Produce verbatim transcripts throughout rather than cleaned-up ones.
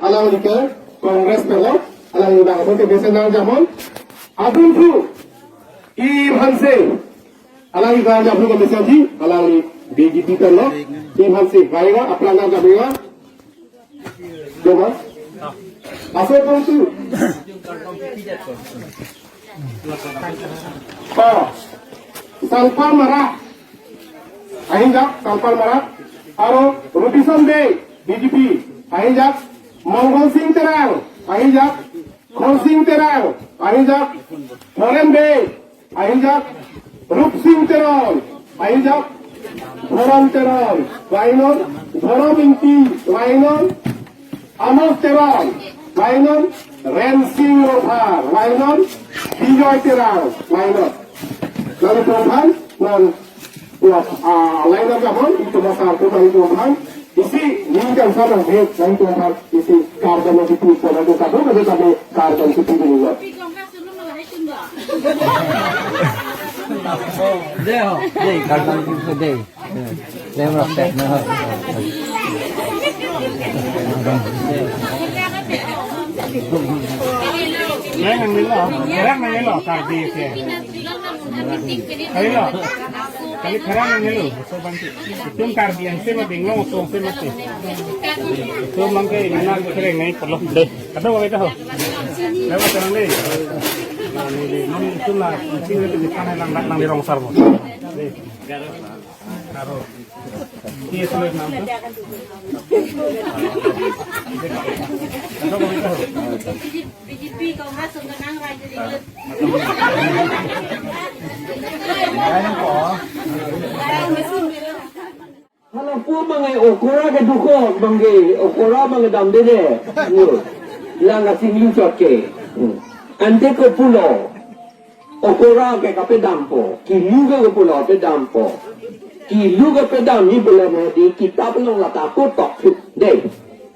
Alangli ke Congress pen lo, alangli bangso ke besen nang jamon. Adunthu, iphansi alangli nang jamon ke besen ji, alangli B J P pen lo, iphansi, baika, apran nang jamon. Doma. Aso pon tu. Oh. Salpal Marak. Ahijak, Salpal Marak. Aro Robinson Bey, B J P. Ahijak. Mongol Sing Terang. Ahijak. Khorsing Terang. Ahijak. Horen Bey. Ahijak. Rupsing Teron. Ahijak. Dhorom Teron. Lainot. Dhorom Ingti. Lainot. Amos Teron, lainot Rensing Rongphar, lainot Bijoy Terang, lainot. Nangtum aphan, non, ah, lainot kapon, itum asar atum nangtum aphan, isi, ni kan sa nang het, nangtum aphan, isi, kardom nangkipi, pon nangtum kadokave kami, kardom kipi dulu. Dei ho, dei, kardom kipi, dei. Dem rok tek na ho. Kerang nangnelo, kerang nangnelo, Karbi ke. Kali lo, kali kerang nangnelo, so banti. Itum Karbi angse ma binglong so angse mati. Itum mangke ina kerang nai polo. Dei, kadokave ho. Lewat kerang dei. Nang itum na, itum na, itum na, nang, nang di rong sar mo. Dei. Aro. Yes, yes, ma'am. B J P, Congress, Songkernang, Raja Ringut. Hala pu bangke okora ke dukho bangke okora bangke damdede. Yo. Lang asing luchot ke. Hmm. Ante ko pulo. Okora ke kapedampo, kilu ke pulo pedampo. Kilu ke pedam ni pulo medi kitab along lata ko tok thip dei.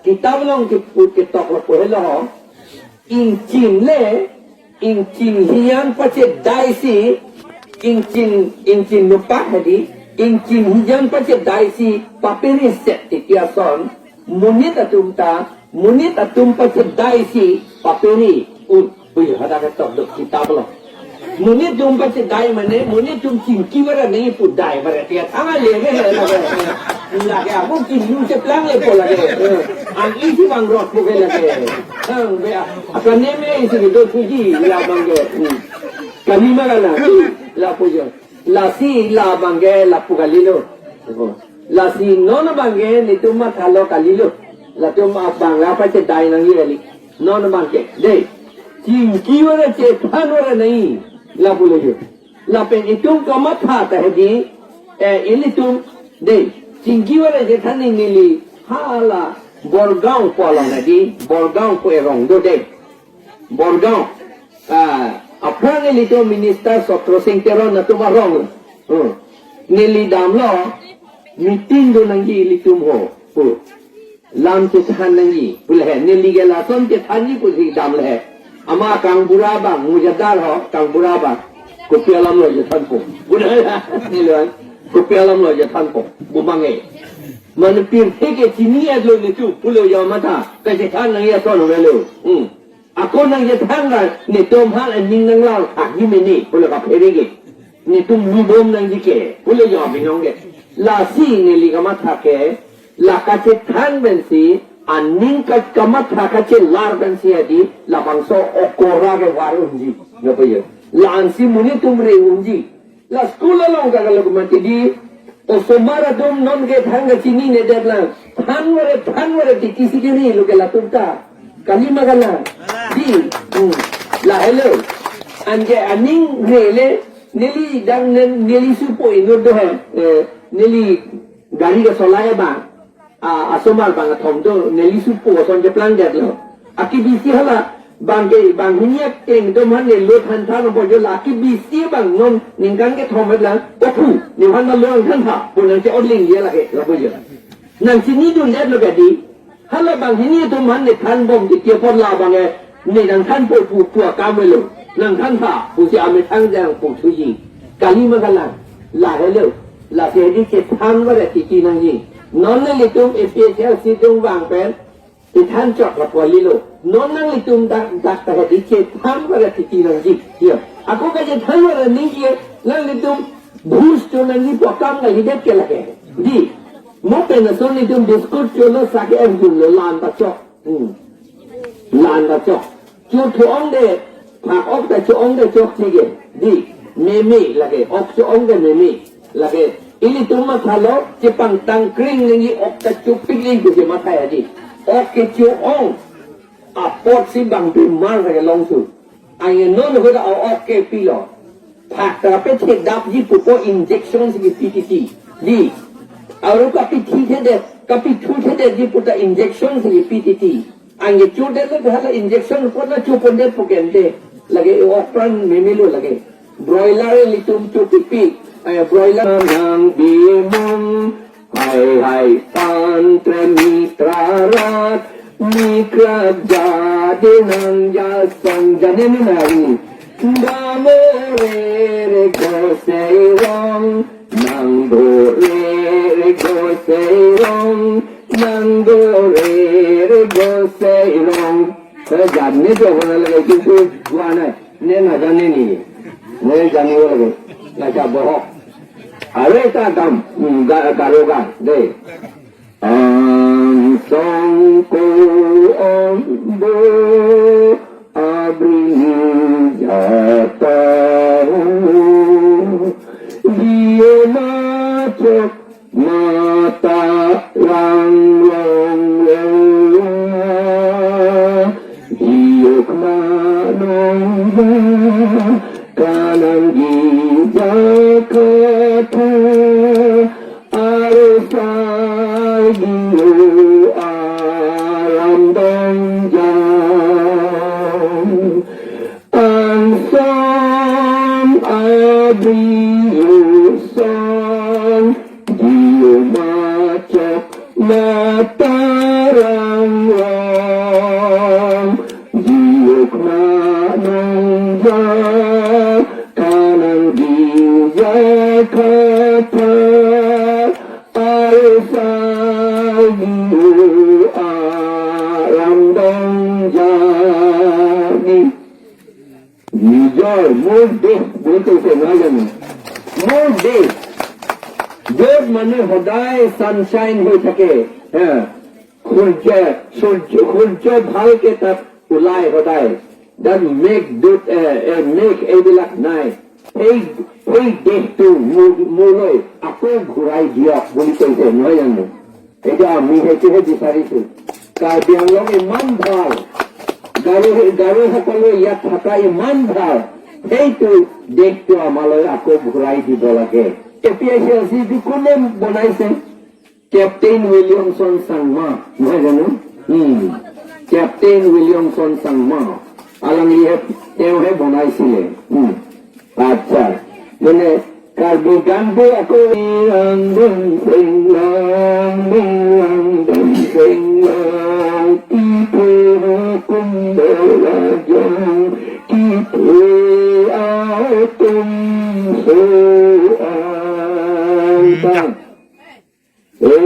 Kitab along ke pu ke tok lo pu helo. Ingchin le, ingchin hijan pache dai si, ingchin, ingchin nupak hedi, ingchin hijan pache dai si, papiri set tiki ason, monit atum ta, monit atum pache dai si, papiri, ut. Ui, hadak ketok dok kitab lo. Monit atum pache dai mane, monit atum chingki vara nai pu dai vara tiya. Thang ale ke he lake. Lake aku kilu cheplang le po lake. Eh, ang isi bang rot po ke lake. Thang be a-, apa name isi ke do thuji la bangke. Hmm. Kami ma kala. Lapu jo. Lasi la bangke lapu kalilo. Lasi non bangke netum mathalo kalilo. Latum abang la pache dai nangji kali. Non bangke. Dei. Chingki vara chethan vara nai. Lapu lejo. Lapen itum kamatha ta hedi. Eh, ilitum. Dei. Chingki vara chethan neli. Hala. Borgaon pu along hedi. Borgaon pu erong do dei. Borgaon. Ah, aphrang ilitum Minister Sotro Sing Teron atum arong. Hmm. Neli damlo meeting do nangji ilitum ho. Pu. Lam chethan nangji. Pu le he. Neli ke lason chethanji pusi damle he. Ama kangbura abang, mujadar ho, kangbura abang. Kopi alam lo chethanpo. Pu le he. Neli abang. Kopi alam lo chethanpo. Bumang e. Mane pirthe ke chini-etlo netum. Pulo ya matha. Kachethan nangji ason avelo. Hmm. Ako nangchethan ra netum aphan aning nanglar thakji mene, pulo kaphere ke. Netum lubom nangji ke, pulo jo abinong ke. Lasi neli kamatha ke, la kachethan pensi, aning ka-, kamatha kachelar pensi hedi, labangso okora ke var unji. Napa ya? La ansi monit atum re unji. La school along ka kalok mati di, osomar atum non ke thang kachininedet lang. Than vare, than vare tiki si kiri lo ke latum ta. Kali ma kala. Di, hmm. Lahelo. Anke aning rele, neli dang nen, neli supo inut do he. Eh, neli gari kasolai ba. Ah, asomar bang athom do, neli supo ason cheplangdetlo. Akibisi hala, bangke, banghini akleng atum aphan ne lo thantha no bojo la, akibisi bang non ningkan kethom lang, ophu, nephan ma lo nangthantha, pu nangche-ot lingje lake, lapu jo. Nangchinidundetlo kedi, hala banghini atum aphan ne thanbom kiti apot la bangke, ne nangthanpo pu pu akam avelo, nangthantha, pusi amethang jang pu thuji. Kali ma kala, lahelo, lasi hedi chethan vare tiki nangji. Non nelitum A P H L C atum vang pen, Chethan chot lapu kalilo. Non nanglitum dak dak ta hedi chethan para titi nangji. Ya. Ako kachethan para ningje nanglitum bus cho nangji pu akam kalidet ke lake. Di. Mo pen ason nelitum biscuit cholo sake em dunlo, la-an ta chok. Hmm. La-an ta chok. Cho cho-ong de, phak ok ta cho-ong de chokche ke. Di, meme lake, ok cho-ong de meme lake. Ilitum mathalo, chepangtang kring nangji ok ta chopik nangji pu chematha ya di. Ok kecho-ong apotsi bang bimar lake longsu. Anke non ahut a-ok kepilo. Phak ta pethedapji pupo injection si kepi titi. Di. Aru kapithuthedet, kapithudetji pu ta injection si kepi titi. Anke chodetlo hala injection pu na chopondet pu ke ante. Lake ok pran memelo lake. Broiler ilitum chopipi. Ay, broiler nang bimong. Hai hai pantre mitra rat, mitra jadi nang jasong jane ni nari. Damo re re go sei rong, nang do re re go sei rong, nang do re re go sei rong. Eh, jane jo hona lage kintu juana ne na jane ni. Ne jane wo lage. Na cha bohok. Are ta dam, hmm, ga, garoga, de. Angsong ko ombo abri jata ho. Diyo machok mata rang long long. Diyo kma nong kanang gija kata. Arusai giu aram dong jang. Angsong abriu song giu machok mata rang long. Diuk na nong ja kanang gija kata. Arusai giu aram dong jani. Nijor mood de, bole to se na jani. Mood de. Jot mane hodai sunshine hoi thake. Ha. Khurje, surjo, khurjo bhalke tat ulai hodai. That make dut, eh, eh, make eibilak nai. Ei, ei dehtu mu-, muloi ako ghurai diok bole to se na jani. Eja ami hei ke hei bisarisu. Karbi Anglong iman bhal. Garo, Garo সকলো ইয়াত থকা ইমান ভাল। সেইটো দেশটো আমালৈ আকৌ ঘূৰাই দিব লাগে। A P I C L C B কোনে বনাইছে? কেপ্টেইন উইলিয়ামছন চাংমা, নহয় জানো? উম, কেপ্টেইন উইলিয়ামছন চাংমা। আলমগীৰে তেওঁহে বনাইছিলে। উম। আচ্ছা, মানে কাৰ্বি গানটো আকৌ, "Mirang dum sing long, mirang dum sing long, kithe hukum bela jong, kithe atum so ang." E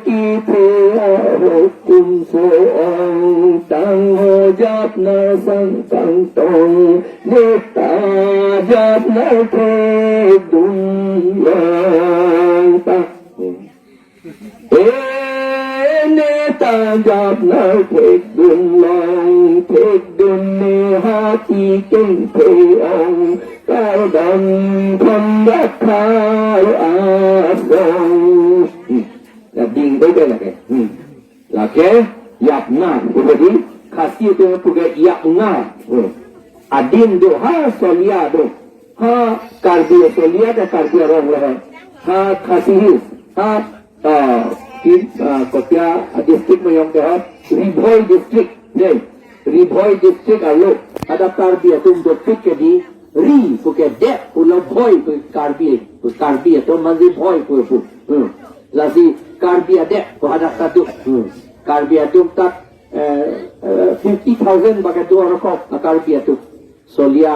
kithe ahukum so-ong tang hojat na sang tang tong, neta jat na thek dun long ta. E neta jat na thek dun long, thek dun ne hati keng the ong. Kardom khon dak khar asong. Hmm. Ya ding dei dei lake. Hmm. Lake yapnar. Jadi Khasi itu puke yapnar. Hmm. Adim do ha Solia do. Ha Karbi Solia ke Karbi Anglong le ha. Ha Khasi Hills. Ha, ah, ki, ah, kopi a district meyong ke ha Ri Bhoi district. Dei. Ri Bhoi district arlo. Ada Karbi atum dopik ke di Ri puke dep pulo Bhoi pu Karbi, pu Karbi atum manji Bhoi pu pu. Hmm. Lasi Karbi adep pu hadak ta do. Hmm. Karbi atum tat, eh, eh, fifty thousand bak do rokok a Karbi atum. Solia,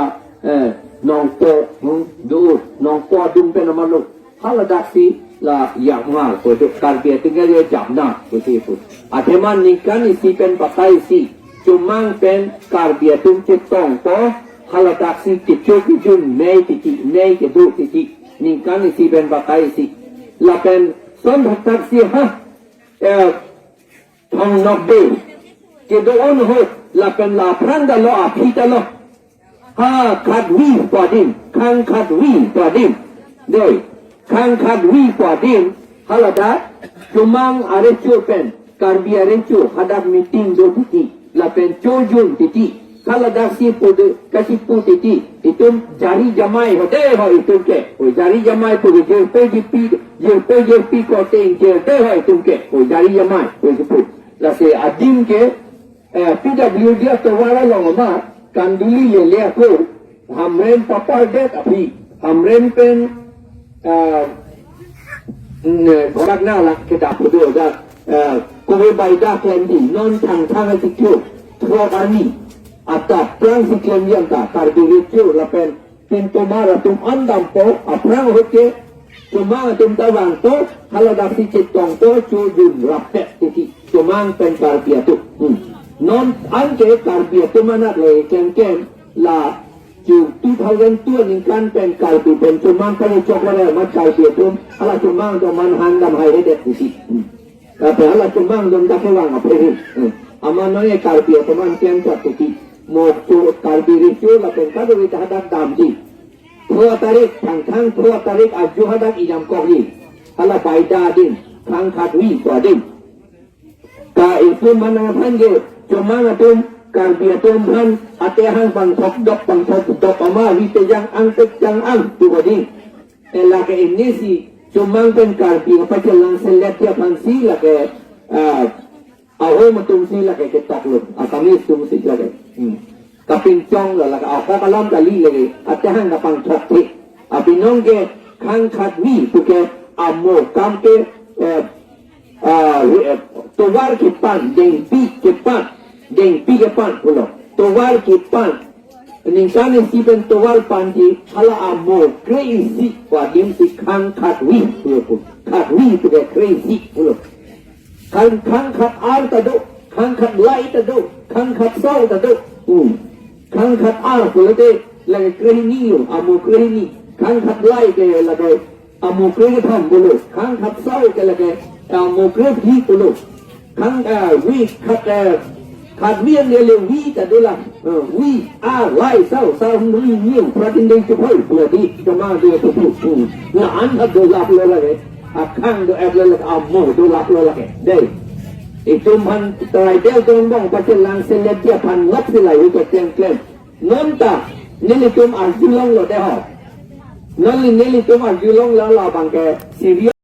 eh, Nongpo, hmm, do, Nongpo adung pen amalo. Haladaksi La Yakmar pu do, Karbi atum ke Jamna pusi pu. Athema ningkan isi pen pakai isi Chomang pen Karbi atum chetongpo, haladaksi kecho kejun nei titi, nei kedo titi, ningkan isi pen pakai isi. Lapen son thakthak si ha, eh, thong nok de kedo-an ahut, lapen la aphrang ta lo, aphi ta lo. Ha, khatvi pu adim, khang khatvi pu adim. Dei, khang khatvi pu adim, haladak Chomang arecho pen Karbi arecho hadak meeting do titi, lapen chojun titi, haladaksi pu de, kachipu titi, itum jari jamai ho dei ho itum ke. O jari jamai pu de, jirpo jirpi, jirpo jirpi korte ingkir dei ho itum ke. O jari jamai pu de pu. Lasi adim ke, eh, P W D atovar along amat kanduli lele ako, Hamren papardet aphi, Hamren pen, eh, ne, gorak na lak kedap pu do dak, eh, kove baida klemdi, non Thangthang atikyo, throk arni, ata prang si klemdi anta, Karbi recho lapen pintomar atum an dampo, aphrang ahut ke Chomang atum ta vangpo, haladaksi chetongpo, chojun rapet titi, Chomang pen Karbi atum. Hmm. Non anke Karbi atum anat le kengkeng la chu two thousand two aningkan pen Karbi pen Chomang kali choklo amat Karbi atum, hala Chomang atum an hang dam haihedet titi. Hmm. Tapi hala Chomang atum dak kevang aphi. Hmm. Amat non e Karbi atum an kengkeng titi. Mo chu Karbi recho lapen kadokave ta hadak damji. Phro tarik, Thangthang phro tarik ajo hadak ijam kokji. Hala baida adim, khang khatvi pu adim. Ka itum mana aphan ke, Chomang atum, Karbi atum aphan, ate hang pangthok dok, pangthok dok ama, vi tejang ang, tejang ang, tu badi. Ela ke ini si, Chomang pen Karbi, apa chelang selet dia aphan si, lake, ah, ahom atum si lake ketok lo, Assamese atum si lake. Hmm. Kapinchong lo lake, ahok alam kali lake, ate hang kapangthok the. Abinong ke khang khatvi pu ke amo kam ke, eh, ah, wi-, eh, tovar kepan, dengpi kepan, dengpi kepan pulo. Tovar kepan. Ningkan isi pen tovar panji hala amo kre-isi pu adim si khang khatvi pulo pu. Khatvi pu ke kre-isi pulo. Khang, khang khat-ar ta do, khang khatlai ta do, khang khatso ta do. Hmm. Khang khat-ar pulote lake krehini lo, amo krehini. Khang khatlai ke lake amo krekethom pulo. Khang khatso ke lake amo krephi pulo. Khang, eh, vi khat, eh, khatvi an le vi ta do la. Eh, vi, ar, lai, so, so, hum, hum, hum, pratin dei chupoi, pula di, kama dei chupu. Hmm. La an khat do lap lo lake. Akhang do-et lo lake, amo do lap lo lake. Dei. Itum aphan try del dong bong, pachelang selet dia aphan ngok si lai, wi pachen klem. Non ta, nelitum arjulong lo dei ho. Non nelitum arjulong lo, labang ke serious.